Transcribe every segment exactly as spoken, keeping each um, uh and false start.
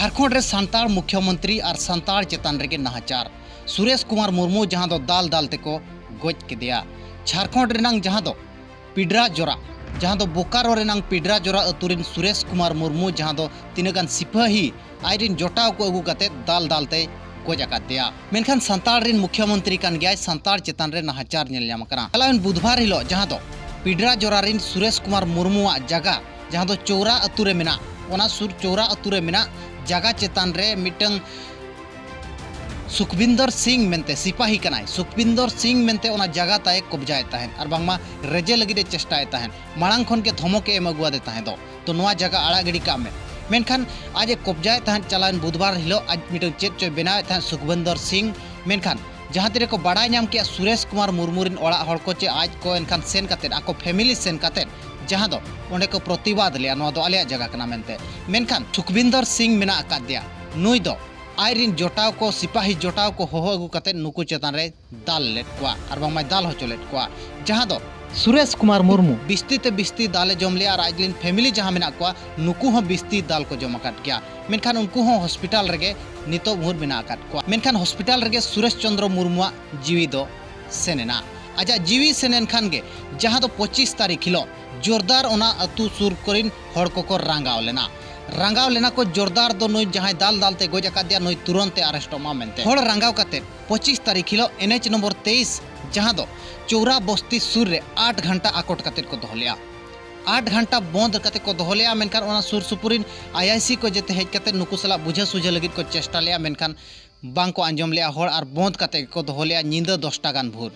ᱡᱷᱟᱲᱠᱷᱚᱸᱰ ᱨᱮ ᱥᱟᱱᱛᱟᱲ ᱢᱩᱠᱷᱭᱚᱢᱚᱱᱛᱨᱤ ᱟᱨ ᱥᱟᱱᱛᱟᱲ ᱪᱮᱛᱟᱱ ᱨᱮᱜᱮ ᱱᱟᱦᱟᱪᱟᱨ᱾ ᱥᱩᱨᱮᱥ ᱠᱩᱢᱟᱨ ᱢᱩᱨᱢᱩ ᱡᱟᱦᱟᱸ ᱫᱚ ᱫᱟᱞ ᱫᱟᱞ ᱛᱮᱠᱚ ᱜᱚᱡ ᱠᱮᱫᱮᱭᱟ᱾ ᱡᱷᱟᱲᱠᱷᱚᱸᱰ ᱨᱮᱱᱟᱝ ᱡᱟᱦᱟᱸ ᱫᱚ ᱯᱤᱰᱨᱟ ᱡᱚᱨᱟ, ᱡᱟᱦᱟᱸ ᱫᱚ ᱵᱳᱠᱟᱨᱳ ᱨᱮᱱᱟᱝ ᱯᱤᱰᱨᱟ ᱡᱚᱨᱟ ᱟᱹᱛᱩ ᱨᱮᱱ ᱥᱩᱨᱮᱥ ᱠᱩᱢᱟᱨ ᱢᱩᱨᱢᱩ ᱡᱟᱦᱟᱸ ᱫᱚ ᱛᱤᱱᱟᱹᱜ ᱜᱟᱱ ᱥᱤᱯᱟᱹᱦᱤ ᱟᱡ ᱨᱮᱱ ᱡᱚᱴᱟᱣ ᱠᱚ ᱟᱹᱜᱩ ᱠᱟᱛᱮ ᱫᱟᱞ ᱫᱟᱞ ᱛᱮᱭ ᱜᱚᱡ ᱟᱠᱟᱫ ᱫᱮᱭᱟ᱾ ᱢᱮᱱᱠᱷᱟᱱ ᱥᱟᱱᱛᱟᱲ ᱨᱮᱱ ᱢᱩᱠᱷᱭᱚᱢᱚᱱᱛᱨᱤ ᱠᱟᱱ ᱜᱮᱭᱟᱭ, ᱥᱟᱱᱛᱟᱲ ᱪᱮᱛᱟᱱ ᱨᱮ ᱱᱟᱦᱟᱪᱟᱨ ᱧᱮᱞ ᱧᱟᱢ ᱟᱠᱟᱱᱟ᱾ ᱪᱟᱞᱟᱣᱮᱱ ᱵᱩᱫᱷᱵᱟᱨ ᱦᱤᱞᱳᱜ ᱡᱟᱦᱟᱸ ᱫᱚ ᱯᱤᱰᱨᱟ ᱡᱚᱨᱟ ᱨᱮᱱ ᱥᱩᱨᱮᱥ ᱠᱩᱢᱟᱨ ᱢᱩᱨᱢᱩᱣᱟᱜ ᱡᱟᱜᱟ, ᱡᱟᱦᱟᱸ ᱫᱚ ᱪᱳᱣᱨᱟ ᱟᱹᱛᱩ ᱨᱮ ᱢᱮᱱᱟᱜ, ᱚᱱᱟ ᱥᱩᱨ ᱪᱳᱣᱨᱟ ᱟᱹᱛᱩ ᱨᱮ ᱢᱮᱱᱟᱜ ᱡᱟᱜᱟ ᱪᱮᱛᱟᱱ ᱨᱮ ᱢᱤᱫᱴᱟᱝ ᱥᱩᱠᱵᱤᱱᱫᱚᱨ ᱥᱤᱝ ᱢᱮᱱᱛᱮ ᱥᱤᱯᱟᱦᱤ ᱠᱟᱱᱟᱭ, ᱥᱩᱠᱵᱤᱱᱫᱚᱨ ᱥᱤᱝ ᱢᱮᱱᱛᱮ ᱚᱱᱟ ᱡᱟᱜᱟ ᱛᱟᱭ ᱠᱚᱵᱡᱟᱭᱮᱫ ᱛᱟᱦᱮᱸᱫ ᱟᱨ ᱵᱟᱝᱢᱟ ᱨᱮᱡᱮ ᱞᱟᱹᱜᱤᱫ ᱮ ᱪᱮᱥᱴᱟᱭᱮᱫ ᱛᱟᱦᱮᱸᱫ᱾ ᱢᱟᱲᱟᱝ ᱠᱷᱚᱱ ᱜᱮ ᱫᱷᱚᱢᱚᱠ ᱮ ᱮᱢ ᱟᱹᱜᱩᱣᱟᱫᱮ ᱛᱟᱦᱮᱸᱫ ᱫᱚ, "ᱛᱚ ᱱᱚᱣᱟ ᱡᱟᱭᱜᱟ ᱟᱲᱟᱜ ᱜᱤᱰᱤ ᱠᱟᱜ ᱢᱮ᱾" ᱢᱮᱱᱠᱷᱟᱱ ᱟᱡ ᱮ ᱠᱚᱵᱡᱟᱭᱮᱫ ᱛᱟᱦᱮᱸᱫ᱾ ᱪᱟᱞᱟᱣᱮᱱ ᱵᱩᱫᱷᱵᱟᱨ ᱦᱤᱞᱳᱜ ᱟᱡ ᱢᱤᱫᱴᱟᱝ ᱪᱮᱫ ᱪᱚᱭ ᱵᱮᱱᱟᱣᱮᱫ ᱛᱟᱦᱮᱸᱫ ᱥᱩᱠᱵᱤᱱᱫᱚᱨ ᱥᱤᱝ᱾ ᱢᱮᱱᱠᱷᱟᱱ ᱡᱟᱦᱟᱸ ᱛᱤᱨᱮ ᱠᱚ ᱵᱟᱲᱟᱭ ᱧᱟᱢ ᱠᱮᱜᱼᱟ ᱥᱩᱨᱮᱥ ᱠᱩᱢᱟᱨ ᱢᱩᱨᱢᱩ ᱨᱮᱱ ᱚᱲᱟᱜ ᱦᱚᱲ ᱠᱚ ᱪᱮ ᱟᱡ ᱠᱚ, ᱮᱱᱠᱷᱟᱱ ᱥᱮᱱ ᱠᱟᱛᱮᱫ, ᱟᱠᱚ ᱯᱷᱮᱢᱤᱞᱤ ᱥᱮᱱ ᱠᱟᱛᱮᱫ ᱡᱟᱦᱟᱸ ᱫᱚ ᱚᱸᱰᱮ ᱠᱚ ᱯᱨᱚᱛᱤᱵᱟᱫ ᱞᱮᱜᱼᱟ, ᱱᱚᱣᱟ ᱫᱚ ᱟᱞᱮᱭᱟᱜ ᱡᱟᱭᱜᱟ ᱠᱟᱱᱟ ᱢᱮᱱᱛᱮ᱾ ᱢᱮᱱᱠᱷᱟᱱ ᱥᱩᱠᱵᱤᱱᱫᱚᱨ ᱥᱤᱝ ᱢᱮᱱᱟᱜ ᱟᱠᱟᱫ ᱫᱮᱭᱟ, ᱱᱩᱭ ᱫᱚ ᱟᱡ ᱨᱮᱱ ᱡᱚᱴᱟᱣ ᱠᱚ, ᱥᱤᱯᱟᱦᱤ ᱡᱚᱴᱟᱣ ᱠᱚ ᱦᱚᱦᱚ ᱟᱹᱜᱩ ᱠᱟᱛᱮᱫ ᱱᱩᱠᱩ ᱪᱮᱛᱟᱱ ᱨᱮ ᱫᱟᱞ ᱞᱮᱫ ᱠᱚᱣᱟ ᱟᱨ ᱵᱟᱝᱢᱟᱭ ᱫᱟᱞ ᱦᱚᱪᱚ ᱞᱮᱫ ᱠᱚᱣᱟ᱾ ᱡᱟᱦᱟᱸ ᱫᱚ ᱥᱩᱨᱮᱥ ᱠᱩᱢᱟᱨ ᱢᱩᱨᱢᱩ ᱵᱤᱥᱛᱤ ᱛᱮ ᱵᱤᱥᱛᱤ ᱫᱟᱞ ᱮ ᱡᱚᱢ ᱞᱮᱜᱼᱟ ᱟᱨ ᱟᱡ ᱨᱮᱱ ᱯᱷᱮᱢᱤᱞᱤ ᱡᱟᱦᱟᱸ ᱢᱮᱱᱟᱜ ᱠᱚᱣᱟ, ᱱᱩᱠᱩ ᱦᱚᱸ ᱵᱤᱥᱛᱤ ᱫᱟᱞ ᱠᱚ ᱡᱚᱢ ᱟᱠᱟᱫ ᱜᱮᱭᱟ᱾ ᱢᱮᱱᱠᱷᱟᱱ ᱩᱱᱠᱩ ᱦᱚᱸ ᱦᱚᱥᱯᱤᱴᱟᱞ ᱨᱮᱜᱮ ᱱᱤᱛᱚᱜ ᱵᱷᱳᱨ ᱢᱮᱱᱟᱜ ᱟᱠᱟᱫ ᱠᱚᱣᱟ᱾ ᱢᱮᱱᱠᱷᱟᱱ ᱦᱚᱥᱯᱤᱴᱟᱞ ᱨᱮᱜᱮ ᱥᱩᱨᱮᱥ ᱪᱚᱱᱫᱨᱚ ᱢᱩᱨᱢᱩᱣᱟᱜ ᱡᱤᱣᱤ ᱫᱚ ᱥᱮᱱ ᱮᱱᱟ᱾ ᱟᱡᱟᱜ ᱡᱤᱣᱤ ᱥᱮᱱ ᱮᱱ ᱠᱷᱟᱱ ᱜᱮ ᱡᱟᱦᱟᱸ ᱫᱚ ᱯᱚᱸᱪᱤᱥ ᱛᱟᱹᱨᱤᱠᱷ ᱦᱤᱞᱳᱜ ᱡᱳᱨᱫᱟᱨ ᱚᱱᱟ ᱟᱹᱛᱩ ᱥᱩᱨ ᱠᱚᱨᱮᱱ ᱦᱚᱲ ᱠᱚᱠᱚ ᱨᱟᱸᱜᱟᱣ ᱞᱮᱱᱟ᱾ ᱨᱟᱸᱜᱟᱣ ᱞᱮᱱᱟ ᱠᱚ ᱡᱳᱨᱫᱟᱨ ᱫᱚ, ᱱᱩᱭ ᱡᱟᱦᱟᱸᱭ ᱫᱟᱞ ᱫᱟᱞ ᱛᱮ ᱜᱚᱡ ᱟᱠᱟᱫᱮᱭᱟ, ᱱᱩᱭ ᱛᱩᱨᱚᱱᱛ ᱮ ᱟᱨᱮᱥᱴᱚᱜ ᱢᱟ ᱢᱮᱱᱛᱮ᱾ ᱦᱚᱲ ᱨᱟᱸᱜᱟᱣ ᱠᱟᱛᱮ ᱯᱚᱸᱪᱤᱥ ᱛᱟᱹᱨᱤᱠᱷ ᱦᱤᱞᱳᱜ ᱮᱱ ᱮᱭᱤᱪ ᱱᱚᱢᱵᱚᱨ ᱛᱮᱭᱤᱥ, ᱡᱟᱦᱟᱸ ᱫᱚ ᱪᱳᱣᱨᱟ ᱵᱚᱥᱛᱤ ᱥᱩᱨ ᱨᱮ ᱟᱴ ᱜᱷᱟᱱᱴᱟ ᱟᱠᱚᱴ ᱠᱟᱛᱮ ᱠᱚ ᱫᱚᱦᱚ ᱞᱮᱜᱼᱟ᱾ ᱟᱴ ᱜᱷᱟᱱᱴᱟ ᱵᱚᱸᱫ ᱠᱟᱛᱮ ᱠᱚ ᱫᱚᱦᱚ ᱞᱮᱜᱼᱟ᱾ ᱢᱮᱱᱠᱷᱟᱱ ᱚᱱᱟ ᱥᱩᱨ ᱥᱩᱯᱩᱨ ᱨᱮᱱ ᱟᱭ ᱟᱭ ᱥᱤ ᱠᱚ ᱡᱮᱛᱮ ᱦᱮᱡ ᱠᱟᱛᱮ ᱱᱩᱠᱩ ᱥᱟᱞᱟᱜ ᱵᱩᱡᱷᱟᱹ ᱥᱩᱡᱷᱟᱹ ᱞᱟᱹᱜᱤᱫ ᱠᱚ ᱪᱮᱥᱴᱟ ᱞᱮᱜᱼᱟ, ᱢᱮᱱᱠᱷᱟᱱ ᱵᱟᱝ ᱠᱚ ᱟᱸᱡᱚᱢ ᱞᱮᱜᱼᱟ ᱦᱚᱲ, ᱟᱨ ᱵᱚᱸᱫ ᱠᱟᱛᱮ ᱜᱮᱠᱚ ᱫᱚᱦᱚ ᱞᱮᱜᱼᱟ ᱧᱤᱫᱟᱹ ᱫᱚᱥᱴᱟ ᱜᱟᱱ ᱵᱷᱳᱨ᱾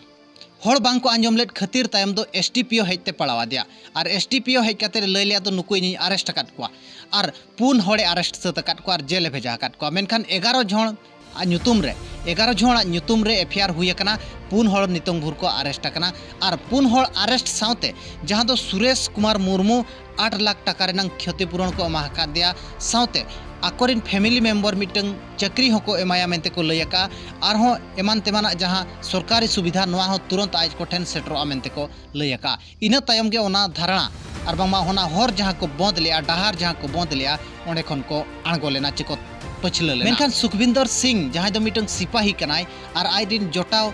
ᱦᱚᱲ ᱵᱟᱝ ᱠᱚ ᱟᱸᱡᱚᱢ ᱞᱮᱫ ᱠᱷᱟᱹᱛᱤᱨ ᱛᱟᱭᱚᱢ ᱫᱚ ᱮᱥ ᱰᱤ ᱯᱤ ᱳ ᱦᱮᱡ ᱛᱮ ᱯᱟᱲᱟᱣ ᱟᱫᱮᱭᱟ, ᱟᱨ ᱮᱥ ᱰᱤ ᱯᱤ ᱳ ᱦᱮᱡ ᱠᱟᱛᱮ ᱞᱟᱹᱭ ᱞᱮᱜᱼᱟ ᱫᱚ, "ᱱᱩᱠᱩ ᱤᱧᱤᱧ ᱟᱨᱮᱥᱴ ᱟᱠᱟᱫ ᱠᱚᱣᱟ", ᱟᱨ ᱯᱩᱱ ᱦᱚᱲᱮ ᱟᱨᱮᱥᱴ ᱥᱟᱹᱛ ᱟᱠᱟᱫ ᱠᱚᱣᱟ ᱟᱨ ᱡᱮᱞ ᱮ ᱵᱷᱮᱡᱟ ᱟᱠᱟᱫ ᱠᱚᱣᱟ᱾ ᱢᱮᱱᱠᱷᱟᱱ ᱮᱜᱟᱨᱚ ᱡᱚᱱ ᱟᱜ ᱧᱩᱛᱩᱢ ᱨᱮ, ᱮᱜᱟᱨᱚ ᱡᱚᱱᱟᱜ ᱧᱩᱛᱩᱢ ᱨᱮ ᱮᱯᱷ ᱟᱭ ᱟᱨ ᱦᱩᱭ ᱟᱠᱟᱱᱟ, ᱯᱩᱱ ᱦᱚᱲ ᱱᱤᱛᱚᱝ ᱵᱷᱳᱨ ᱠᱚ ᱟᱨᱮᱥᱴ ᱟᱠᱟᱱᱟ᱾ ᱟᱨ ᱯᱩᱱ ᱦᱚᱲ ᱟᱨᱮᱥᱴ ᱥᱟᱶᱛᱮ ᱡᱟᱦᱟᱸ ᱫᱚ ᱥᱩᱨᱮᱥ ᱠᱩᱢᱟᱨ ᱢᱩᱨᱢᱩ ᱟᱴ ᱞᱟᱠᱷ ᱴᱟᱠᱟ ᱨᱮᱱᱟᱝ ᱠᱷᱚᱛᱤ ᱯᱩᱨᱚᱱ ᱠᱚ ᱮᱢᱟ ᱟᱠᱟᱫ ᱫᱮᱭᱟ, ᱥᱟᱶᱛᱮ ᱟᱠᱚᱨᱮᱱ ᱯᱷᱮᱢᱤᱞᱤ ᱢᱮᱢᱵᱚᱨ ᱢᱤᱫᱴᱟᱝ ᱪᱟᱹᱠᱨᱤ ᱦᱚᱸᱠᱚ ᱮᱢᱟᱭᱟ ᱢᱮᱱᱛᱮ ᱠᱚ ᱞᱟᱹᱭ ᱟᱠᱟᱫᱼᱟ᱾ ᱟᱨᱦᱚᱸ ᱮᱢᱟᱱ ᱛᱮᱢᱟᱱᱟᱜ ᱡᱟᱦᱟᱸ ᱥᱚᱨᱠᱟᱨᱤ ᱥᱩᱵᱤᱫᱷᱟ, ᱱᱚᱣᱟ ᱦᱚᱸ ᱛᱩᱨᱚᱱᱛ ᱟᱡ ᱠᱚᱴᱷᱮᱱ ᱥᱮᱴᱮᱨᱚᱜᱼᱟ ᱢᱮᱱᱛᱮ ᱠᱚ ᱞᱟᱹᱭ ᱟᱠᱟᱫᱼᱟ᱾ ᱤᱱᱟᱹ ᱛᱟᱭᱚᱢ ᱜᱮ ᱚᱱᱟ ᱫᱷᱟᱨᱱᱟ ᱟᱨ ᱵᱟᱝᱢᱟ ᱚᱱᱟ ᱦᱚᱨ ᱡᱟᱦᱟᱸ ᱠᱚ ᱵᱚᱸᱫ ᱞᱮᱜᱼᱟ, ᱰᱟᱦᱟᱨ ᱡᱟᱦᱟᱸ ᱠᱚ ᱵᱚᱸᱫ ᱞᱮᱜᱼᱟ, ᱚᱸᱰᱮ ᱠᱷᱚᱱ ᱠᱚ ᱟᱬᱜᱚ ᱞᱮᱱᱟ ᱪᱮ ᱠᱚ ᱯᱟᱹᱪᱷᱞᱟᱹ ᱞᱮᱱᱟ᱾ ᱢᱮᱱᱠᱷᱟᱱ ᱥᱩᱠᱵᱤᱱᱫᱚᱨ ᱥᱤᱝ, ᱡᱟᱦᱟᱸᱭ ᱫᱚ ᱢᱤᱫᱴᱟᱝ ᱥᱤᱯᱟᱦᱤ ᱠᱟᱱᱟᱭ ᱟᱨ ᱟᱡ ᱨᱮᱱ ᱡᱚᱴᱟᱣ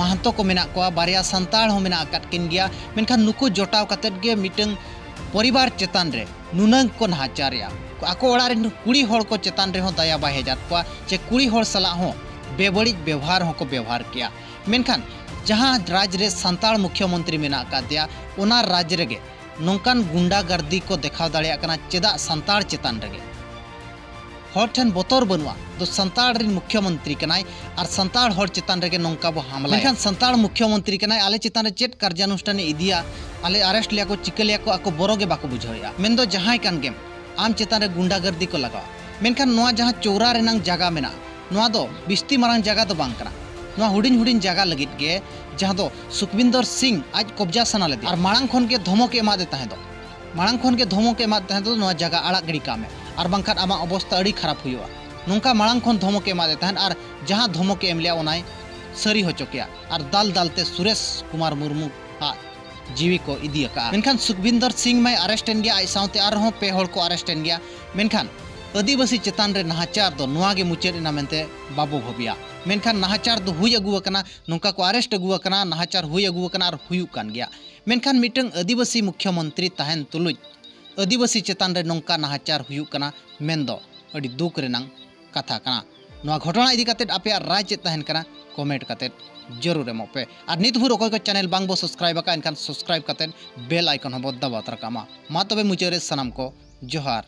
ᱢᱟᱦᱟᱱᱛᱚ ᱠᱚ ᱢᱮᱱᱟᱜ ᱠᱚᱣᱟ, ᱵᱟᱨᱭᱟ ᱥᱟᱱᱛᱟᱲ ᱦᱚᱸ ᱢᱮᱱᱟᱜ ᱟᱠᱟᱫ ᱠᱤᱱ ᱜᱮᱭᱟ, ᱢᱮᱱᱠᱷᱟᱱ ᱱᱩᱠᱩ ᱡᱚᱴᱟᱣ ᱠᱟᱛᱮᱫ ᱜᱮ ᱢᱤᱫᱴᱟᱝ ᱯᱚᱨᱤᱵᱟᱨ ᱪᱮᱛᱟᱱ ᱨᱮ ᱱᱩᱱᱟᱹᱝ ᱠᱚ ᱱᱟᱦᱟᱪᱟᱨᱮᱜᱼᱟ᱾ ᱟᱠᱚ ᱚᱲᱟᱜ ᱨᱮᱱ ᱠᱩᱲᱤ ᱦᱚᱲ ᱠᱚ ᱪᱮᱛᱟᱱ ᱨᱮᱦᱚᱸ ᱫᱟᱭᱟ ᱵᱟᱭ ᱦᱮᱡᱟᱫ ᱠᱚᱣᱟ, ᱪᱮ ᱠᱩᱲᱤ ᱦᱚᱲ ᱥᱟᱞᱟᱜ ᱦᱚᱸ ᱵᱮᱵᱟᱹᱲᱤᱡ ᱵᱮᱣᱦᱟᱨ ᱦᱚᱸᱠᱚ ᱵᱮᱣᱦᱟᱨ ᱠᱮᱜᱼᱟ᱾ ᱢᱮᱱᱠᱷᱟᱱ ᱡᱟᱦᱟᱸ ᱨᱟᱡᱽ ᱨᱮ ᱥᱟᱱᱛᱟᱲ ᱢᱩᱠᱷᱭᱚᱢᱚᱱᱛᱨᱤ ᱢᱮᱱᱟᱜ ᱟᱠᱟᱫᱮᱭᱟ, ᱚᱱᱟ ᱨᱟᱡᱽ ᱨᱮᱜᱮ ᱱᱚᱝᱠᱟᱱ ᱜᱩᱱᱰᱟ ᱜᱟᱨᱫᱤ ᱠᱚ ᱫᱮᱠᱷᱟᱣ ᱫᱟᱲᱮᱭᱟᱜ ᱠᱟᱱᱟ, ᱪᱮᱫᱟᱜ ᱥᱟᱱᱛᱟᱲ ᱪᱮᱛᱟᱱ ᱨᱮᱜᱮ? ᱦᱚᱲ ᱴᱷᱮᱱ ᱵᱚᱛᱚᱨ ᱵᱟᱹᱱᱩᱜᱼᱟ᱾ ᱫᱚ ᱥᱟᱱᱛᱟᱲ ᱨᱮᱱ ᱢᱩᱠᱷᱭᱚᱢᱚᱱᱛᱨᱤ ᱠᱟᱱᱟᱭ ᱟᱨ ᱥᱟᱱᱛᱟᱲ ᱦᱚᱲ ᱪᱮᱛᱟᱱ ᱨᱮᱜᱮ ᱱᱚᱝᱠᱟ ᱵᱚ ᱦᱟᱢᱞᱟᱭᱟ᱾ ᱢᱮᱱᱠᱷᱟᱱ ᱥᱟᱱᱛᱟᱲ ᱢᱩᱠᱷᱭᱚᱢᱚᱱᱛᱨᱤ ᱠᱟᱱᱟᱭ, ᱟᱞᱮ ᱪᱮᱛᱟᱱ ᱨᱮ ᱪᱮᱫ ᱠᱟᱨᱡᱟᱱᱩᱥᱴᱷᱟᱱᱮ ᱤᱫᱤᱭᱟ, ᱟᱞᱮ ᱟᱨᱮᱥᱴ ᱞᱮᱭᱟ ᱠᱚ, ᱪᱤᱠᱟᱹ ᱞᱮᱭᱟ ᱠᱚ, ᱟᱠᱚ ᱵᱚᱨᱚ ᱜᱮ ᱵᱟᱠᱚ ᱵᱩᱡᱷᱟᱹᱣᱮᱫᱼᱟ᱾ ᱢᱮᱱᱫᱚ ᱡᱟᱦᱟᱸᱭ ᱠᱟᱱ ᱜᱮᱢ, ᱟᱢ ᱪᱮᱛᱟᱱ ᱨᱮ ᱜᱩᱱᱰᱟ ᱜᱟᱨᱫᱤ ᱠᱚ ᱞᱟᱜᱟᱣᱟ᱾ ᱢᱮᱱᱠᱷᱟᱱ ᱱᱚᱣᱟ ᱡᱟᱦᱟᱸ ᱪᱳᱣᱨᱟ ᱨᱮᱱᱟᱝ ᱡᱟᱭᱜᱟ ᱢᱮᱱᱟᱜᱼᱟ, ᱱᱚᱣᱟ ᱫᱚ ᱵᱤᱥᱛᱤ ᱢᱟᱨᱟᱝ ᱡᱟᱭᱜᱟ ᱫᱚ ᱵᱟᱝ ᱠᱟᱱᱟ᱾ ᱱᱚᱣᱟ ᱦᱩᱰᱤᱧ ᱦᱩᱰᱤᱧ ᱡᱟᱭᱜᱟ ᱞᱟᱹᱜᱤᱫ ᱜᱮ, ᱡᱟᱦᱟᱸ ᱫᱚ ᱥᱩᱠᱵᱤᱱᱫᱚᱨ ᱥᱤᱝ ᱟᱡ ᱠᱚᱵᱡᱟ ᱥᱟᱱᱟ ᱞᱮᱫᱮᱭᱟ ᱟᱨ ᱢᱟᱲᱟᱝ ᱠᱷᱚᱱ ᱜᱮ ᱫᱷᱚᱢᱚᱠ ᱮ ᱮᱢᱟᱫᱮ ᱛᱟᱦᱮᱸ ᱫᱚ, ᱢᱟᱲᱟᱝ ᱠᱷᱚᱱ ᱜᱮ ᱫᱷᱚᱢᱚᱠ ᱮ ᱮᱢᱟᱫ ᱛᱟᱦᱮᱸ ᱫᱚ, ᱱᱚᱣᱟ ᱡᱟᱭᱜᱟ ᱟᱲᱟᱜ ᱜᱤᱰᱤ ᱠᱟᱜ ᱢᱮ, ᱟᱨ ᱵᱟᱝᱠᱷᱟᱱ ᱟᱢᱟᱜ ᱚᱵᱚᱥᱛᱟ ᱟᱹᱰᱤ ᱠᱷᱟᱨᱟᱯ ᱦᱩᱭᱩᱜᱼᱟ᱾ ᱱᱚᱝᱠᱟ ᱢᱟᱲᱟᱝ ᱠᱷᱚᱱ ᱫᱷᱚᱢᱚᱠ ᱮ ᱮᱢᱟᱫᱮ ᱛᱟᱦᱮᱸᱫ ᱟᱨ ᱡᱟᱦᱟᱸ ᱫᱷᱚᱢᱚᱠ ᱮ ᱮᱢ ᱞᱮᱜᱼᱟ, ᱚᱱᱟᱭ ᱥᱟᱹᱨᱤ ᱦᱚᱪᱚ ᱠᱮᱜᱼᱟ ᱟᱨ ᱫᱟᱞ ᱫᱟᱞ ᱛᱮ ᱥᱩᱨᱮᱥ ᱠᱩᱢᱟᱨ ᱢᱩᱨᱢᱩ ᱟᱜ ᱡᱤᱣᱤ ᱠᱚ ᱤᱫᱤ ᱟᱠᱟᱫᱼᱟ᱾ ᱢᱮᱱᱠᱷᱟᱱ ᱥᱩᱠᱵᱤᱱᱫᱚᱨ ᱥᱤᱝ ᱢᱟᱭ ᱟᱨᱮᱥᱴ ᱮᱱ ᱜᱮᱭᱟ, ᱟᱡ ᱥᱟᱶᱛᱮ ᱟᱨᱦᱚᱸ ᱯᱮ ᱦᱚᱲ ᱠᱚ ᱟᱨᱮᱥᱴ ᱮᱱ ᱜᱮᱭᱟ᱾ ᱢᱮᱱᱠᱷᱟᱱ ᱟᱹᱫᱤᱵᱟᱹᱥᱤ ᱪᱮᱛᱟᱱ ᱨᱮ ᱱᱟᱦᱟᱪᱟᱨ ᱫᱚ ᱱᱚᱣᱟ ᱜᱮ ᱢᱩᱪᱟᱹᱫ ᱮᱱᱟ ᱢᱮᱱᱛᱮ ᱵᱟᱵᱚ ᱵᱷᱟᱹᱵᱤᱭᱟ᱾ ᱢᱮᱱᱠᱷᱟᱱ ᱱᱟᱦᱟᱪᱟᱨ ᱫᱚ ᱦᱩᱭ ᱟᱹᱜᱩ ᱟᱠᱟᱱᱟ, ᱱᱚᱝᱠᱟ ᱠᱚ ᱟᱨᱮᱥᱴ ᱟᱹᱜᱩ ᱟᱠᱟᱱᱟ, ᱱᱟᱦᱟᱪᱟᱨ ᱦᱩᱭ ᱟᱹᱜᱩ ᱟᱠᱟᱱᱟ ᱟᱨ ᱦᱩᱭᱩᱜ ᱠᱟᱱ ᱜᱮᱭᱟ᱾ ᱢᱮᱱᱠᱷᱟᱱ ᱢᱤᱫᱴᱟᱝ ᱟᱹᱫᱤᱵᱟᱹᱥᱤ ᱢᱩᱠᱷᱭᱚᱢᱚᱱᱛᱨᱤ ᱛᱟᱦᱮᱱ ᱛᱩᱞᱩᱡ ᱟᱹᱫᱤᱵᱟᱹᱥᱤ ᱪᱮᱛᱟᱱ ᱨᱮ ᱱᱚᱝᱠᱟ ᱱᱟᱦᱟᱪᱟᱨ ᱦᱩᱭᱩᱜ ᱠᱟᱱᱟ ᱢᱮᱱᱫᱚ ᱟᱹᱰᱤ ᱫᱩᱠ ᱨᱮᱱᱟᱝ ᱠᱟᱛᱷᱟ ᱠᱟᱱᱟ᱾ ᱱᱚᱣᱟ ᱜᱷᱚᱴᱚᱱᱟ ᱤᱫᱤ ᱠᱟᱛᱮᱫ ᱟᱯᱮᱭᱟᱜ ᱨᱟᱭ ᱪᱮᱫ ᱛᱟᱦᱮᱱ ᱠᱟᱱᱟ, ᱠᱚᱢᱮᱱᱴ ᱠᱟᱛᱮᱫ ᱡᱟᱹᱨᱩᱲ ᱮᱢᱚᱜ ᱯᱮ᱾ ᱟᱨ ᱱᱤᱛ ᱵᱷᱳᱨ ᱚᱠᱚᱭ ᱠᱚ ᱪᱮᱱᱮᱞ ᱵᱟᱝ ᱵᱚ ᱥᱟᱵᱥᱠᱨᱟᱭᱤᱵ ᱟᱠᱟᱫ, ᱮᱱᱠᱷᱟᱱ ᱥᱟᱵᱥᱠᱨᱟᱭᱤᱵ ᱠᱟᱛᱮᱫ ᱵᱮᱞ ᱟᱭᱠᱚᱱ ᱦᱚᱸᱵᱚ ᱫᱟᱵᱟᱣ ᱛᱟᱨᱟ ᱠᱟᱜ ᱢᱟ᱾ ᱢᱟ ᱛᱚᱵᱮ ᱢᱩᱪᱟᱹᱫ ᱨᱮ ᱥᱟᱱᱟᱢ ᱠᱚ ᱡᱚᱦᱟᱨ᱾